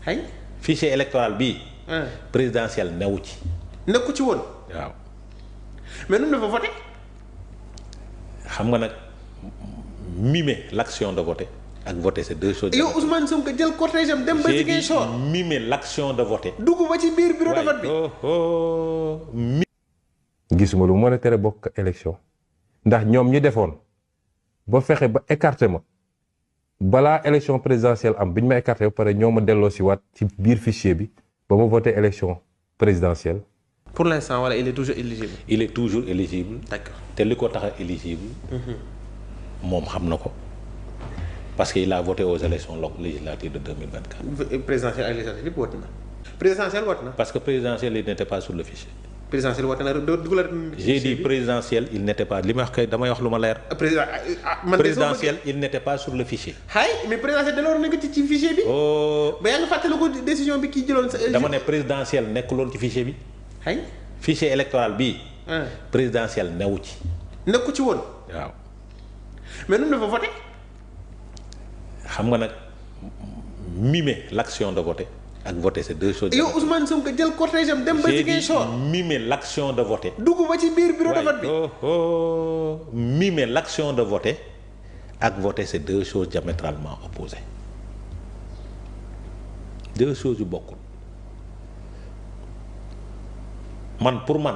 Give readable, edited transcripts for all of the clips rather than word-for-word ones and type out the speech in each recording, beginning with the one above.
ay fichier électoral bii. présidentiel newu ci. nekku ci woon. waaw. mais nu dafa voté. xam nga nag mimer l'action de voter ak voter c'est deux choses. yow Ousmane Sonko jël cortège am dem ba Ziguinchor. mimer l'action de voter. dugg ba ci biir bureau de vote bi. gisuma lu mën a tere bokk élection ndax ñoom ñi defoon ba fexe ba écarté ma balaa élection présidentielle am bi ñu ma écarté ba pare ñoo ma delloo si waat ci biir fichier bi ba ma voté élection présidentielle. pour l'instant wala il est toujours éligible. il est toujours éligible. d'accord te li ko tax a éligible. moom xam na ko parce que il a voté aux élections législatives de 2024. présidentielle ak législative yëpp woote na. présidentielle woote na. parce que présidentielle il n'était pas sur le fichier. présidentielle woote na dugal. j'ai dit présidentielle il n'était pas li ma wax kay damay wax lu ma leer. présidentielle il n'était pas sur le fichier. mais présidentielle delloo nañu ko ci fichier bi. ba yaa ngi fàttaliku décision bi kii jëloon. dama ne présidentielle nekkuloon ci fichier bi. fichier électoral bii. présidentielle newu ci. nekku ci woon. waaw. mais nu dafa voté. xam nga nag mimer l'action de voter ak voter c'est deux choses. yow Ousmane Sonko jël cortège am dem ba Ziguinchor. mimer l'action de voter. dugg ba ci biir bureau de vote bi. mimer l'action de voter ak voter c'est deux choses diamétralement opposées deux choses yu bokkul. pour man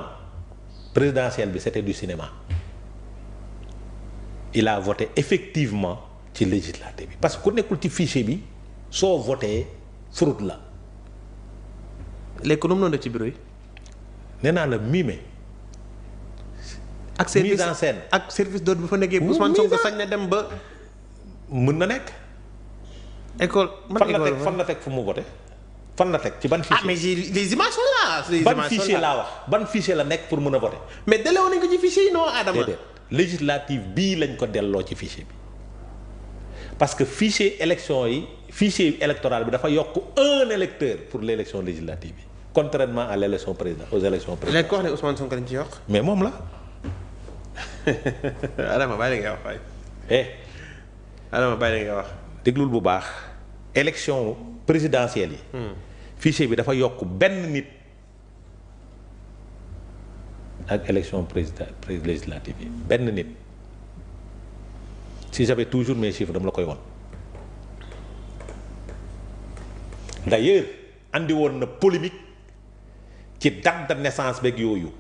présidentielle bi c'était du cinéma il a voté effectivement ci législative bi parce que ku nekkul ci fichier bi soo voté fraude la. léegi nu mu doon def ci bureau yi. nee naa la mimer. ak service mise en scène ak service d'ordre bu fa nekkee. Ousmane Sonko sañ na dem ba. mën na nekk. école fan la teg fu mu voté. fan la teg ci ban fichier. mais les images sont là. ban fichier laa wax ban fichier la nekk pour mën a voter. mais delloo nañ ko ci fichier yi non Adama. déedéet législative bii lañ ko delloo ci fichier bi parce que fichier élection yi fichier électoral bi dafa yokk un électeur pour l'élection législative bi contrairement à l'élection présidentielle aux élections présidentielles. léegi ko wax ne Ousmane Sonko dañ ci yokk. mais moom la. Adama bàyyi la nga wax waay. Adama bàyyi la nga wax. déglul bu baax élection présidentielle yi. fichier bi dafa yokk benn nit ak élection législative yi benn nit si j'avais toujours mes chiffres dama la koy won d'ailleurs andi woon na polémique ci date de naissance beeg yooyu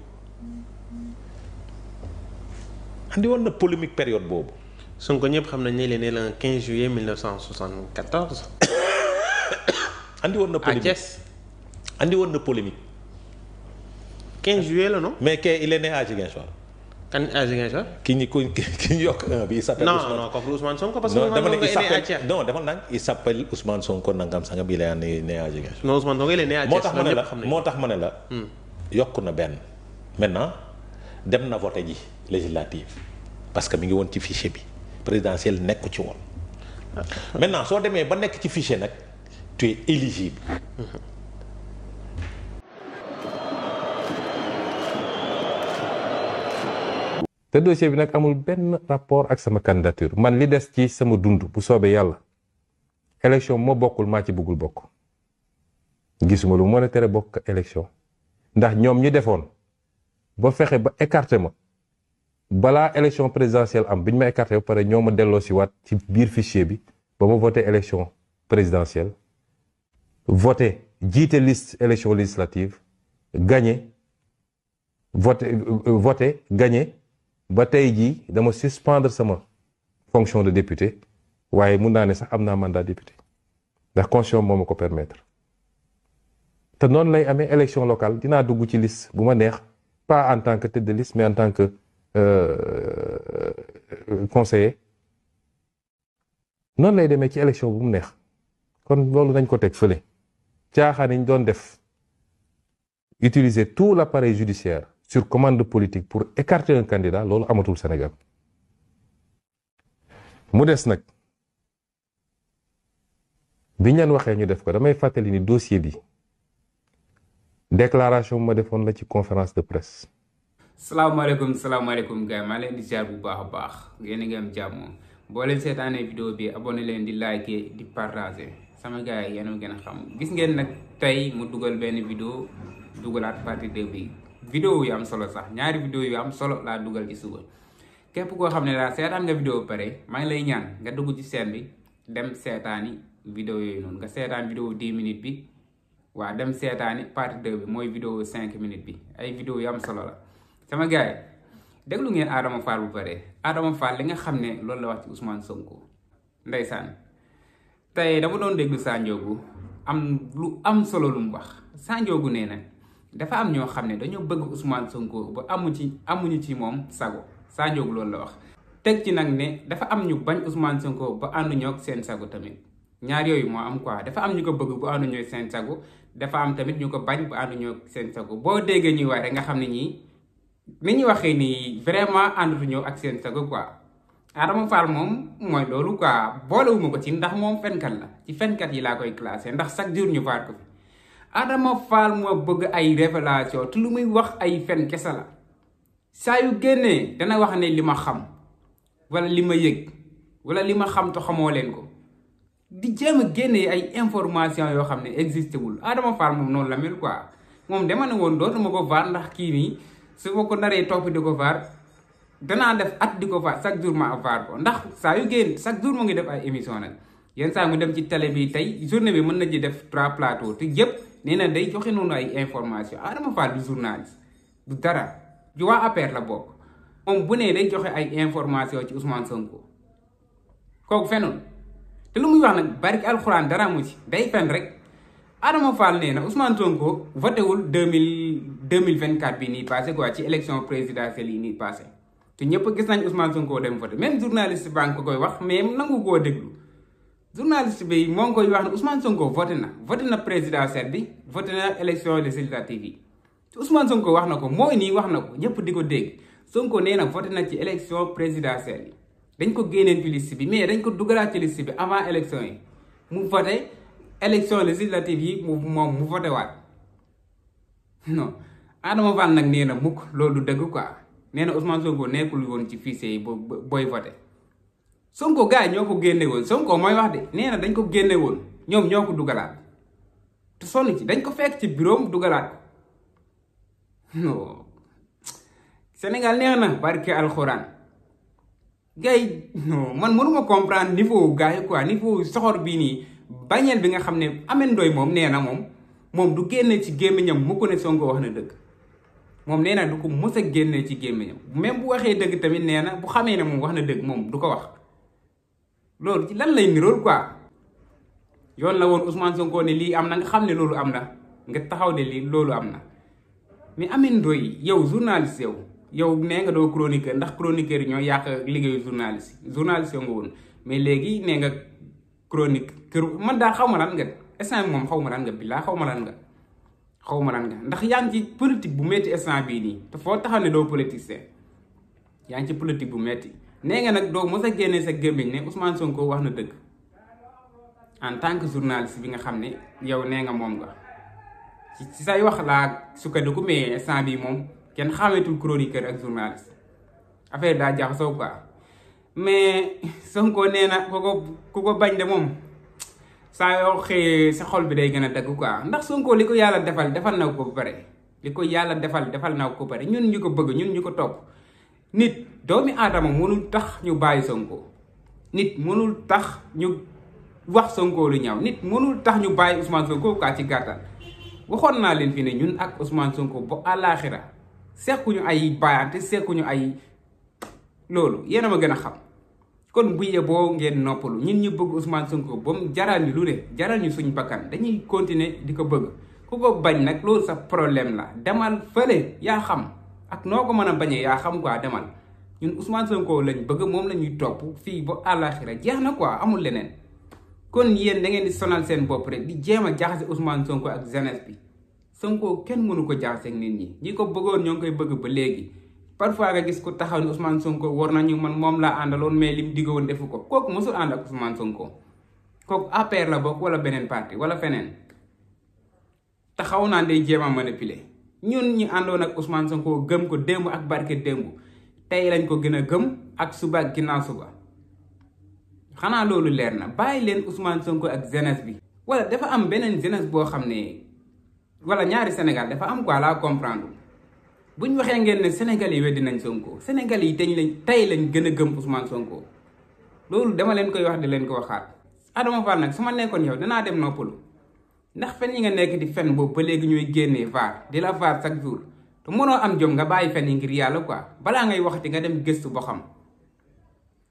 andi woon na polémique période boobu. Sonko ñëpp xam nañ ne leen ne le 15 juillet 1974. andi woon na polémique à Thiès. andi woon na polémique. 15 juillet la non. mais kay il est né à Ziguinchor. kan à Ziguinchor. ki ñu yokk un bi il s'appelle. non kooku Ousmane Sonko parce que Ousmane Sonko est né à Thiès. non dafa nang il s'appelle Ousmane Sonko nangam sangam il est né à Ziguinchor. non Ousmane Sonko il est né à Thiès. moo tax ma ne la yokk na benn. maintenant dem na voté ji législative parce que mi ngi woon ci fichier bi présidentiel nekku ci woon. maintenant soo demee ba nekk ci fichier nag tu es éligible. te dossier bi nag amul benn rapport ak sama candidature man li des ci sama dund bu soobee yàlla élection moo bokkul maa ci bëggul bokk gisuma lu mën a tere bokk élection ndax ñoom ñi defoon ba fexe ba écarté ma balaa élection présidentielle am bi ñu ma écarté ba pare ñoo ma delloo si waat ci biir fichier bi ba ma voté élection présidentielle voté jiite liste élection législative gagné voté gagné ba tey jii dama suspendre sama fonction de député waaye mun naa ne sax am naa mandat député ndax constitution moo ma ko permettre te noonu lay amee élection locale dinaa dugg ci liste bu ma neex pas en tant que tête de liste mais en tant que conseiller noonu lay demee ci élection bu mu neex kon loolu nañ ko teg fële caaxaan yi ñu doon def utiliser tout l'appareil judiciaire sur commande politique pour écarter un candidat loolu amatul Sénégal mu des nag bi ñan waxee ñu def ko damay fàttali ni dossier bi déclaration bu ma defoon la ci conférence de presse. salaamaaleykum gars maa leen di ziar bu baax a baax ngeen ngi am jàmm boo leen seetaanee vidéo bi abonné leen di liker di partager sama gars yi yéen a gën a xam gis ngeen nag tey mu dugal benn vidéo dugalaat partie 2 bi vidéo yu am solo sax ñaari vidéo yu am solo laa dugal ci suba képp koo xam ne daal seetaan nga vidéo pare maa ngi lay ñaan nga dugg ci chaîne bi dem seetaani vidéo yooyu noonu nga seetaan vidéo 10 minutes bi waaw dem seetaani partie 2 bi mooy vidéo 5 minutes bi ay vidéo yu am solo la sama gars yi déglu ngeen Adama Fall bu pare Adama Fall li nga xam ne loolu la wax ci Ousmane Sonko ndeysaan tey dama doon déglu Sanjogu am lu am solo lu mu wax Sanjogu nee na dafa am ñoo xam ne dañoo bëgg Ousmane Sonko ba amuñu ci moom sago Sanjogu loolu la wax teg ci nag ne dafa am ñu bañ Ousmane Sonko ba ànduñoo ak seen sago tamit ñaar yooyu moo am quoi dafa am ñu ko bëgg bu ànduñoo ak seen sago dafa am tamit ñu ko bañ bu ànduñoo ak seen sago boo déggee ñuy wax rek nga xam ne ñii ni ñu waxee nii vraiment ànduñoo ak seen sago quoi Adama Fall moom mooy loolu quoi boolewuma ko ci ndax moom fenkat la ci fenkat yi laa koy classé ndax chaque jour ñu faat ko fi Adama Fall moo bëgg ay révélation te lu muy wax ay fen kese la saa yu génnee dana wax ne li ma xam wala li ma yëg wala li ma xam te xamoo leen ko di jéem a génnee ay information yoo xam ne existé wul Adama Fall moom noonu la mel quoi moom dama ne woon dootuma ko vaar ndax kii nii su ma ko naree topp di ko vaar danaa def at di ko vaar chaque jour ma vaar ko ndax saa yu génn chaque jour mu ngi def ay émission nag yenn saa mu dem ci télé bi tey journée bi mën na ci def 3 plateaux te yëpp nee na day joxe noonu ay information Adama Fall du journaliste du dara ju waa APR la bokk moom bu nee day joxe ay information ci Ousmane Sonko kooku fenoon te lu muy wax nag barki alxuraan dara mu ci day fen rek Adama Fall nee na Ousmane Sonko voté wul 2024 bi nii passé quoi ci élection présidentielle yi nii passé te ñëpp gis nañ Ousmane Sonko dem voté même journaliste baa ngi ko koy wax mais nangu koo déglu journaliste bi moo ngi koy wax ne Ousmane Sonko voté na présidentielle bi voté na élection législative yi te Ousmane Sonko wax na ko mooy nii wax na ko ñëpp di ko dégg Sonko nee na voté na ci élection présidentielle yi dañ ko génneen ci liste bi mais dañ ko dugalaat ci liste bi avant élection yi mu voté élection législative yi moom mu voté waat non Adama Fall nag nee na mukk loolu dëgg quoi nee na Ousmane Sonko nekkul woon ci fichier yi booy voté Sonko gars yi ñoo ko génne woon Sonko mooy wax de nee na dañ ko génne woon ñoom ñoo ko dugalaat te sonn ci dañ ko fekk ci bureau dugalaat ko non Sénégal neex na barke alxuraan gars yi non man mënuma comprendre niveau gars yi quoi niveau soxor bii nii bañeel bi nga xam ne Ameth Ndoye moom nee na moom du génne ci gémmiñam mu ko ne Sonko wax na dëgg moom nee na du ko mës a génne ci gémmiñam même bu waxee dëgg tamit nee na bu xamee ne moom wax na dëgg moom du ko wax loolu ci lan lay nirool quoi yoon la woon Ousmane Sonko ne lii am na nga xam ne loolu am na nga taxaw ne lii loolu am na mais Ameth Ndoye yow journaliste yow nee nga doo chroniqueur ndax chroniqueur yi ñoo yàq liggéeyu journaliste nga woon mais léegi nee nga chroniqueur man daal xaw ma lan nga instant moom xaw ma lan nga billaa xaw ma lan nga ndax yaa ngi ci politique bu metti instant bii nii te foo taxaw ne doo politicien yaa ngi ci politique bu metti nee nga nag doo mos a génne sa gémmiñ ne Ousmane Sonko wax na dëgg en tant que journaliste bi nga xam ne yow nee nga moom nga ci say wax laa sukkandiku mais instant bii moom kenn xameetul chroniqueur ak journaliste affaire daa jaxasoo quoi mais Sonko nee na ku ko bañ de moom saa yoo xëyee sa xol bi day gën a dagg quoi ndax Sonko li ko yàlla defal na ko ba pare li ko yàlla defal na ko ba pare ñun ñu ko bëgg ñun ñu ko topp nit doomi aadama mënul tax ñu bàyyi Sonko nit mënul tax ñu wax Sonko lu ñaaw nit mënul tax ñu bàyyi Ousmane Sonko quoi ci gàttal waxoon naa leen fi ne ñun ak Ousmane Sonko ba àllaaxira sekkuñu ay baayante sekkuñu ay loolu yéen a ma gën a xam kon bu yeboo ngeen noppalu ñun ñu bëgg Ousmane Sonko ba mu jaral ñu lu ne jaral ñu suñu bakkan dañuy continuer di ko bëgg ku ko bañ nag loolu sa problème la demal fële yaa xam ak noo ko mën a bañee yaa xam quoi demal ñun Ousmane Sonko lañ bëgg moom la ñuy topp fii ba àllaaxira jeex na quoi amul leneen kon yéen da ngeen di sonal seen bopp rek di jéem a jaxase Ousmane Sonko ak jeunesse bi Sonko kenn mënu ko jaxase ak nit ñi ko bëggoon ñoo ngi koy bëgg ba léegi parfois nga gis ko taxaw ni Ousmane Sonko war nañu man moom laa àndaloon mais lim diggoon defu ko kooku mosul ànd ak Ousmane Sonko kooku APR la bokk wala beneen parti wala feneen taxaw naa day jéem a manipuler ñun ñi àndoon ak Ousmane Sonko gëm ko démb ak barke démb tey lañ ko gën a gëm ak suba ak ginnaaw suba xanaa loolu leer na bàyyi leen Ousmane Sonko ak jeunesse bi wala dafa am beneen jeunesse boo xam ne wala ñaari Sénégal dafa am quoi laa comprendre bu ñu waxee ngeen ne Sénégal yi weddi nañ Sonko Sénégal yi tey lañ gën a gëm Ousmane Sonko loolu dama leen koy wax di leen ko waxaat. Adama Fall nag su ma nekkoon yow danaa dem noppalu ndax fen yi nga nekk di fen boobu ba léegi ñuy génnee vaar di la vaar chaque jour te mënoo am jom nga bàyyi fen yi ngir yàlla quoi balaa ngay waxati nga dem gëstu boo xam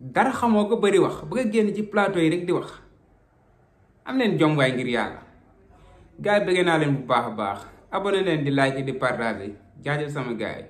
dara xamoo ko bëri wax bëgg a génn ci plateau yi rek di wax am leen jom waay ngir yàlla. gars yi bëgg naa leen bu baax a baax abonné leen di like di partager jaajëf sama gars yi